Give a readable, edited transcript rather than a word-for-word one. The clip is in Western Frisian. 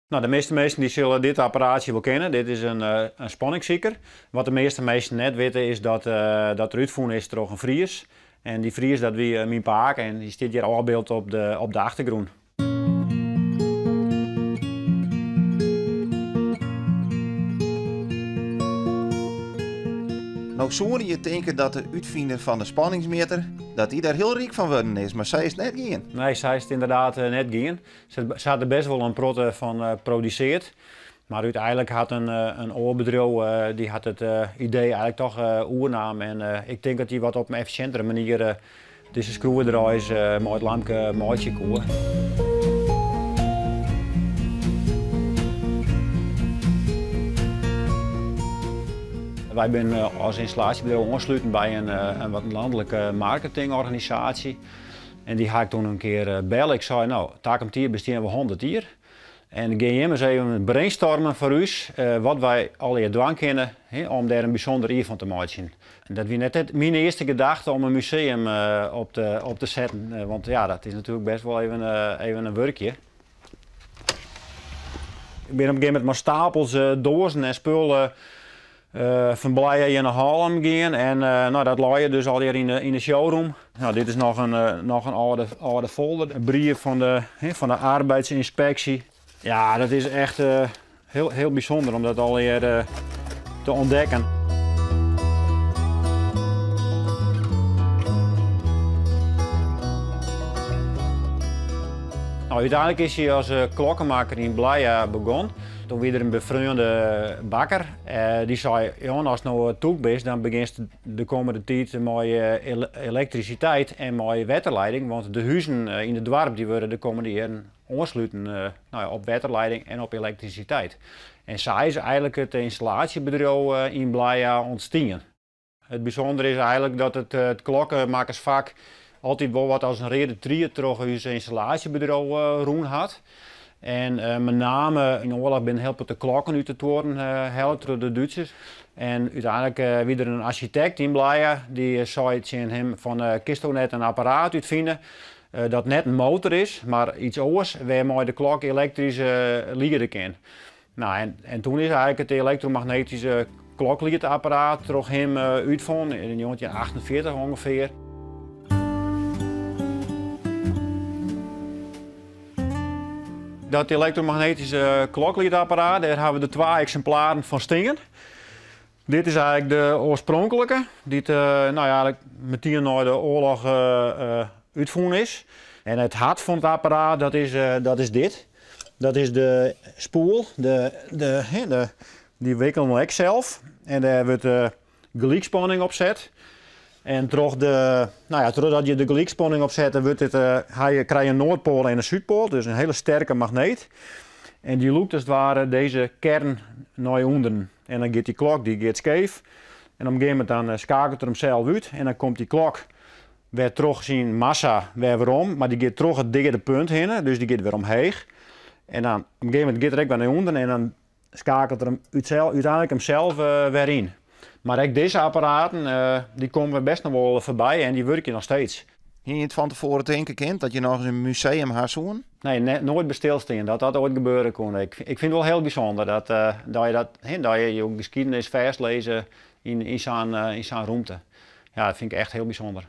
Nou, de measte minsken dy sille dit apparaatsje wol kenne. Dit is in spanningssiker. Wat de measte minsken net witte is dat dat er útfûn is troch in Fries. En dy Fries dat wie myn pake en dy stiet hjir ôfbyld op de, op de achtergrûn. No soene je tinke dat de útfiner fan de spanningsmjitter, dat dy dêr hiel ryk fan wurden is, mar sa is it net gien. Nee, sa is it ynderdaad net gien. Se hat der bêst wol in protte fan produseard, mar úteinlik hat in oar bedriuw dy hat it idee eigenlik toch oernaam en ik tink dat dy wat op in effisjintere manier dizze skroevedraaiers mei it lampke meitsje koe. Wy binne as ynstallaasjebedriuw oansluten by in wat lanlike marketingorganisaasje. En dy ha ik toen in kear belle. Ik sei, no, takom jier bestean we 100 jier. En gean jim ris even brainstormen foar ús wat wy allegear dwaan kinne om dêr in bysûnder jier fan te meitsjen. En dat wie net myn earste gedachte om in museum op te setten, want ja, dat is natuerlik bêst wol even in wurkje. Ik bin op in gegeven momint mei stapels doazen en spullen fan Blije hjir nei Hallum gien en no, dat lei hjir dus allegear yn de showroom. No, dit is noch in, noch in âlde, âlde folder, in brief fan de, fan de arbeidsynspeksje. Ja, dat is echt hiel, hiel bysûnder om dat allegear te ûntdekken. No, úteinlik is hy as klokkemakker yn Blije begûn. Toen wie der in befreonde bakker. Dy sei, Jan, ast no tûk bist, dan begjinst de kommende tiid mei elektrisiteit en mei wetterleiding, want de huzen yn it doarp dy wurde de kommende jierren oansluten no ja, op wetterleiding en op elektrisiteit. En sa is eigenlik it ynstallaasjebedriuw yn Blije ûntstien. It bysûndere is eigenlik dat it klokkemakkersfak altyd wol wat as in reade tried troch ús ynstallaasjebedriuw rûn hat. En met name yn de oarloch binne in hiel protte klokken út de tuorren helle troch de Dútsers. En úteinlik wie der in arsjitekt yn Blije dy sei tsjin him fan kinsto net in apparaat útfine dat net in motor is, mar iets oars wêrmei de klok elektrysk liede kin. No, en toen is eigenlik it elektromagnetyske kloklietapparaat troch him útfûn yn 1948 ûngefear. Dat elektromagnetyske kloklietapparaat, dêr hawwe we der twa eksimplaren fan stean. Dit is eigenlik de oarspronklike, dy't no ja, eigenlik metien nei de oarloch útfûn is. En it hart fan it apparaat, dat is dit. Dat is de spoel, de, de, de, dy wikkelen we ek sels. En dêr wurdt de gelykspanning op set. En troch de, no ja, trochdat je de gelykspanning opsette, wurdt dit, ha je, krije je in noardpoal en in súdpoal, dus in hiele sterke magneet. En dy lûkt as it ware dizze kern nei ûnderen. En dan giet dy klok dy giet skeef. En op in gegeven momint dan skakelt er himsels út en dan komt dy klok wer troch syn massa wer werom, mar dy giet troch it deade punt hinne, dus dy giet wer omheech. En dan op in gegeven momint giet er ek wer nei ûnderen en dan skakelt er him úteinlik himsels wer yn. Mar ek dizze apparaten dy komme bêst noch wol foarby en dy wurkje noch steeds. Hiene je it fan tefoaren tinke kind dat je noch ris in museum ha soenen? Nee, noait by stilstean dat dat oait gebeure koe. Ik fyn it wol hiel bysûnder dat dat je dat, dat je jo geskiednis fêstlizze yn sa'n rûmte. Ja, dat fyn ik echt hiel bysûnder.